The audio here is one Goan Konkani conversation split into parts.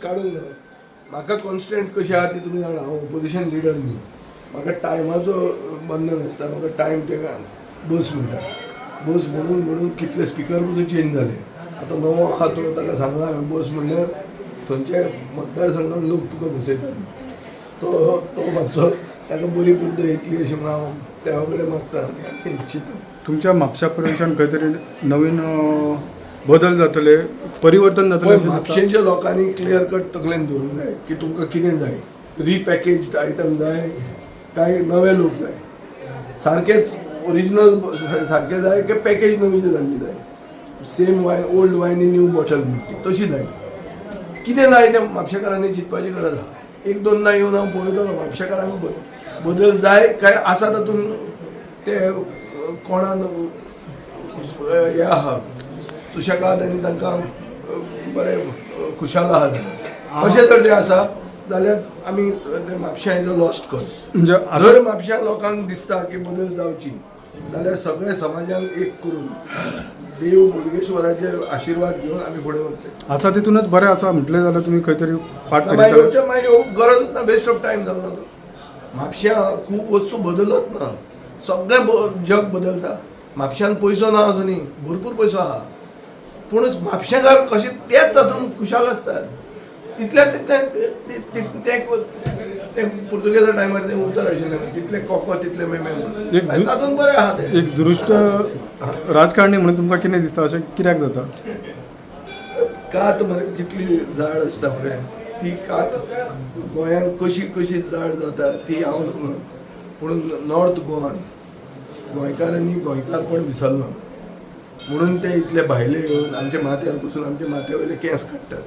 काडूंक ना. म्हाका कॉन्स्टंट कशी आहा ती तुमी जाणा. हांव ओपोजिशन लिडर न्ही. म्हाका टायमाचो बंधन आसता. म्हाका टायम तेका बस म्हणटा. बस म्हणून म्हणून कितले स्पिकर पसून चेंज जाले. आतां नवो आहा तो, ताका सांगला हांवें, बस म्हणल्यार थंयचे मतदारसंघान लोक तुका बसयतात. तो तो मातसो ताका बरी बुद्द येतली अशी म्हणून हांव देवा कडेन मागता आनी अशें इच्छिता. तुमच्या म्हापशा प्रदेशान खंय तरी नवीन बदल जातले, परिवर्तन जातलें पळय, अशें दिसता? म्हापशेंच्या लोकांनी क्लियर कट तकलेन धरूंक जाय की तुमकां कितें जाय. रिपॅकेज्ड आयटम जाय काय नवे लोक जाय? सारकेच ओरिजिनल सारके जाय की पॅकेज नवी जाल्ली जाय? Same wine, old wine in new bottle म्हणटा ती तशी जाय? कितें जाय तें म्हापशेकारांनी चिंतपाची गरज आहा. एक दोनदां येवन हांव पळयतलो म्हापशेकारांक बदल जाय काय आसा तातूंत ते कोणान हें आहा, सुशेगाद आनी तांकां बरें खुशाल आहा जाल्यार. अशें जर तें आसा जाल्यार आमी ते म्हापशा is a lost cause. म्हणजे आसा जर म्हापश्या लोकांक दिसता की बदल जावची जाल्यार सगळे समाजान एक करून देव बोडगेश्वराचे आशिर्वाद घेवन आमी फुडें वतले. आसा तितूनच बरें आसा म्हटलें जाल्यार तुमी खंय तरी फाट मागीर फिरयतले. येवचें, मागीर येवंक गरजूच ना. वेस्ट ऑफ टायम जालो ना तो. म्हापश्यां खूब वस्तू बदलत ना. सगळें जग बदलता. म्हापश्यान पयसो ना असो न्ही, भरपूर पयसो आहा. पूण म्हापशेकार कशे तेच हातून खुशाल आसतात. तितल्यात तितलें ते ते पुर्तुगेजा टायमार तें उतर आशिल्लें, तितलें कोको तितलें मेमे म्हणून. एक तातूंत बरें आहा तें. एक दुरुस्त राजकारणी म्हणून तुमकां कितें दिसता, अशें कित्याक जाता? कात मरे कितली जाड आसता पळय, ती कात गोंयांत कशी कशी जाड जाता ती हांव नकळो. पूण नॉर्थ गोवान गोंयकारांनी गोंयकारपण विसरलां म्हणून ते इतले भायले येवन आमच्या माथ्यार बसून आमच्या माथ्या वयले केंस काडटात.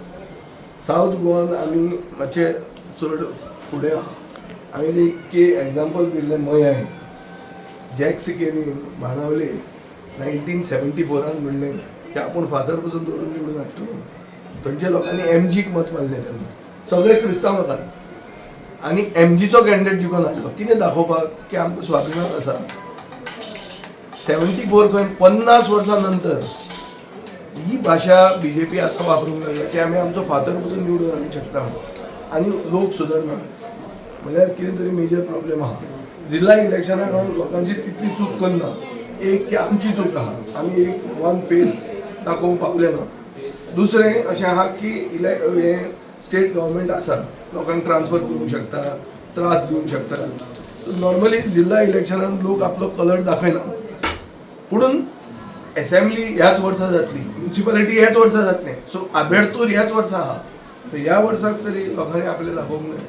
सावथ गोवान आमी मातशे चड फुडें आहा. हांवें एक एग्जाम्पल दिल्लें मयाय जॅक सिकेरीन बाणावले 1974 त म्हणलें की आपूण फादर पसून दवरून निवडून हाडटलो. थंयच्या लोकांनी एमजीक मत मारलें तेन्ना, सगळे क्रिस्तांव लोकांनी, आनी एमजीचो कॅन्डिडेट जिखून हाडलो. कितें दाखोवपाक? की आमकां स्वाभिमान आसा. 74 खंय, 50 वर्सां नंतर ही भाशा बीजेपी आतां वापरूंक लागल्या की आमी आमचो फादर पसून निवडून हाडूंक शकता म्हणून. आनी लोक सुदरना म्हणल्यार कितें तरी मेजर प्रॉब्लेम आहा. जिल्ला इलेक्शनाक हांव लोकांची तितली चूक करना. एक की आमची चूक आहा, आमी एक वन फेस दाखोवंक पावले ना. दुसरें अशें आहा की हें स्टेट गव्हर्मेंट आसा, लोकांक ट्रान्सफर करूंक शकता, त्रास दिवंक शकता. नॉर्मली जिल्ला इलेक्शनान लोक आपलो कलर दाखयना. पुणून एसेंब्ली ह्याच वर्सा जातली, म्युनिसिपालिटी ह्याच वर्सा जातलें, सो आबेडतूर ह्याच वर्सा आहा. सो ह्या वर्साक तरी लोकांनी आपलें दाखोवंक जाय.